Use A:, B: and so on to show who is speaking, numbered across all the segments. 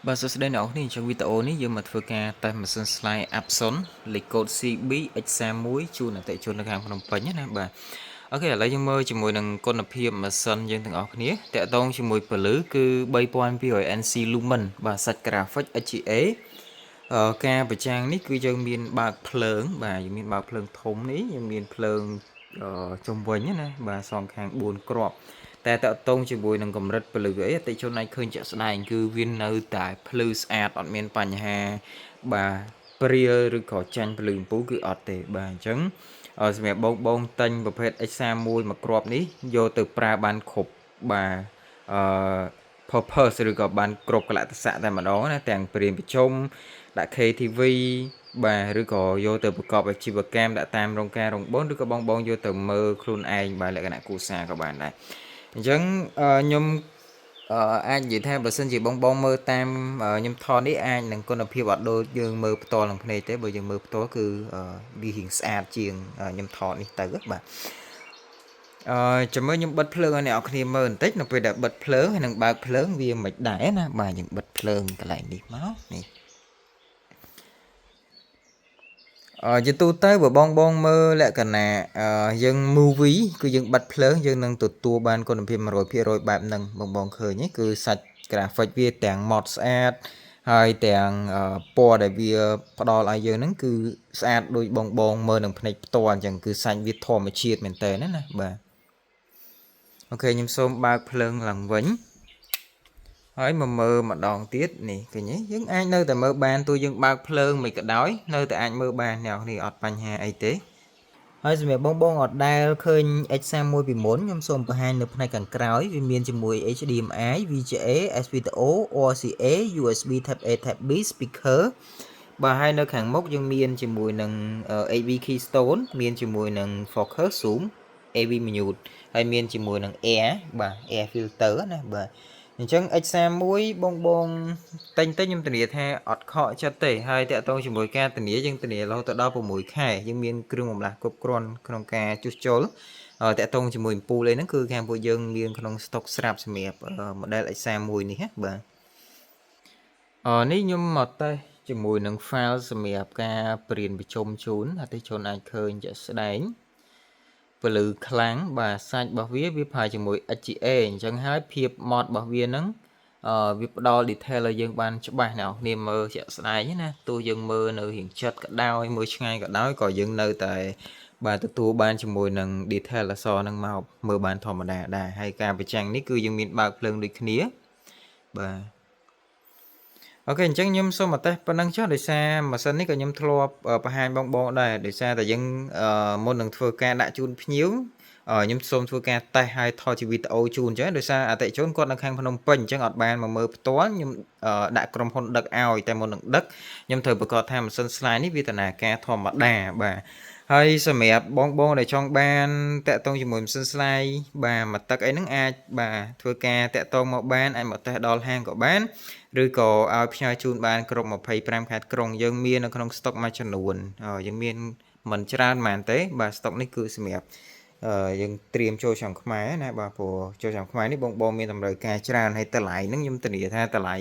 A: បាទសួស្តីអ្នកនរគ្នាអញ្ចឹងវីដេអូនេះយើងមកធ្វើការតេស្តម៉ាស៊ីន slide Epson លេខកូដ CB X31 ជូនអតិថិជននៅខាងភ្នំពេញណាបាទ OK ឥឡូវយើងមើលជាមួយនឹងគុណភាពម៉ាស៊ីនយើងទាំងអស់គ្នាតាក់ទងជាមួយពន្លឺគឺ 3200 ANSI lumen បាទសាច់ graphic XGA ការបញ្ចាំងនេះគឺយើងមានបើកភ្លើង បាទយើងមានបើកភ្លើងធំនេះយើងមានភ្លើងជុំវិញណាបាទសងខាង4គ្រាប់តែតកតងជាមួយនឹងកម្រិតពលឺអីអតិជនអាចឃើញជាក់ស្ដែងគឺវានៅតែភ្លឺស្អាតអត់មានបញ្ហាបាទព្រាលឬក៏ចាញ់ពលឺអំពូលគឺអត់ទេបាទអញ្ចឹងសម្រាប់បងបងទិញប្រភេទ X31 មួយគ្រាប់នេះយកទៅប្រើបានគ្រប់បាទអឺ purpose ឬក៏បានគ្រប់កលៈទេសៈតែម្ដងណាទាំងព្រាមប្រជុំដាក់ KTV បាទឬក៏យកទៅប្រកបអាជីវកម្មដាក់តាមរោងការរោងបុណ្យឬក៏បងបងយកទៅមើលខ្លួនឯងបាទលក្ខណៈគ្រួសារក៏បានដែរអញ្ចឹងខ្ញុំអាចនិយាយថាបើសិនជាបងបងមើលតាមខ្ញុំថតនេះអាចនឹងគុណភាពអត់ដូចយើងមើលផ្ទាល់នឹងភ្នែកទេបើយើងមើលផ្ទាល់គឺវារៀងស្អាតជាងខ្ញុំថតនេះទៅបាទអឺចាំមើលខ្ញុំបិទភ្លើងឲ្យអ្នកនរគ្នាមើលបន្តិចនៅពេលដែលបិទភ្លើងហើយនឹងបើកភ្លើងវាមិនដែរណាបាទយើងបិទភ្លើងកន្លែងនេះមកនេះជាទូទៅបើបងបងមើលលក្ខណៈយើង movie គឺយើងបិទភ្លើងយើងនឹងទទួលបានគុណភាព100%បែបហ្នឹងបងបងឃើញទេគឺសាច់ graphic វាទាំងម៉ត់ស្អាតហើយទាំងពណ៌ដែលវាផ្ដល់ឲ្យយើងហ្នឹងគឺស្អាតដូចបងបងមើលនឹងភ្នែកផ្ទាល់អញ្ចឹងគឺសាច់វាធម្មជាតិមែនតើណាបាទ OK ខ្ញុំសូមបើកភ្លើងឡើងវិញហើយមកមើលម្ដងទៀតនេះឃើញទេយើងអាចនៅតែមើលបានទោះយើងបើកភ្លើងមិនក៏ដោយនៅតែអាចមើលបានអ្នកនេះអត់បញ្ហាអីទេហើយសម្រាប់បងបងអត់ដែលឃើញ X31 ពីមុនខ្ញុំសូមបង្ហាញនៅផ្នែកខាងក្រោយវាមានជាមួយ HDMI VGA S-Video RCA USB Type A Type B speaker បាទហើយនៅខាងមុខយើងមានជាមួយនឹង AV Keystone មានជាមួយនឹង focus zoom AV mute ហើយមានជាមួយនឹង air បាទ air filter ណាបាទអញ្ចឹង X31 បងបងតែញទៅខ្ញុំធានាថាអត់ខកចិត្តទេហើយតាក់ទងជាមួយការធានាយើងធានារហូតទៅដល់6ខែយើងមានគ្រឿងបំលាស់គ្រប់គ្រាន់ក្នុងការជួសជុលតាក់ទងជាមួយអំពូលអីហ្នឹងគឺខាងពួកយើងមានក្នុង stock ស្រាប់សម្រាប់ model X31 នេះណាបាទអនេះខ្ញុំមកតេស្តជាមួយនឹង file សម្រាប់ការបរៀនប្រជុំជូនអតិជនអាចឃើញជាក់ស្ដែងពលឺខ្លាំងបាទសាច់របស់វាវាផាជាមួយ XGA អញ្ចឹងហើយភាពម៉ត់របស់វាហ្នឹងអឺវាផ្ដល់ detail ឲ្យយើងបានច្បាស់អ្នកនរគ្នាមើលជាក់ស្ដែងណាទោះយើងមើលនៅរៀងចិត្តក៏ដោយមើលឆ្ងាយក៏ដោយក៏យើងនៅតែបាទទទួលបានជាមួយនឹង detail អក្សរហ្នឹងមកមើលបានធម្មតាដែរហើយការបញ្ចាំងនេះគឺយើងមានបើកភ្លើងដូចគ្នាបាទ OK អញ្ចឹងខ្ញុំសូមមកតេស្តប៉ុណ្ណឹងចុះដោយសារម៉ាស៊ីននេះក៏ខ្ញុំធ្លាប់បង្ហាញបងបងដែរដោយសារតែយើងមុននឹងធ្វើការដាក់ជូនភ្ញៀវខ្ញុំសូមធ្វើការតេស្តឲ្យថតជាវីដេអូជូនអញ្ចឹងដោយសារអតិថិជនគាត់នៅខាងភ្នំពេញអញ្ចឹងអត់បានមកមើលផ្ទាល់ខ្ញុំដាក់ក្រុមហ៊ុនដឹកឲ្យតែមុននឹងដឹកខ្ញុំត្រូវប្រកាសថាម៉ាស៊ីន slide នេះវាដំណើរការធម្មតាបាទហើយសម្រាប់បងបងដែលចង់បានតាក់ទងជាមួយម៉ាស៊ីន slide បាទមួយទឹកអីហ្នឹងអាចបាទធ្វើការតាក់ទងមកបានអាចមកតេស្តដល់ហាងក៏បានឬក៏ឲ្យផ្ញើជូនបានគ្រប់25ខេត្តក្រុងយើងមាននៅក្នុងស្តុកមួយចំនួនយើងមានមិនច្រើនប៉ុន្មានទេបាទស្តុកនេះគឺសម្រាប់យើងត្រៀមចូលឆ្នាំខ្មែរណាបាទព្រោះចូលឆ្នាំខ្មែរនេះបងបងមានតម្រូវការច្រើនហើយតម្លៃហ្នឹងខ្ញុំធានាថាតម្លៃ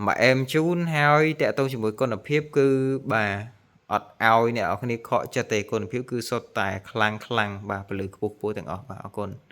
A: មួយអែមជូនហើយតាក់ទងជាមួយគុណភាពគឺបាទអត់ឲ្យអ្នកនរគ្នាខកចិត្តទេគុណភាពគឺសុទ្ធតែខ្លាំងខ្លាំងបាទពលឺខ្ពស់ខ្ពស់ទាំងអស់បាទអរគុណ។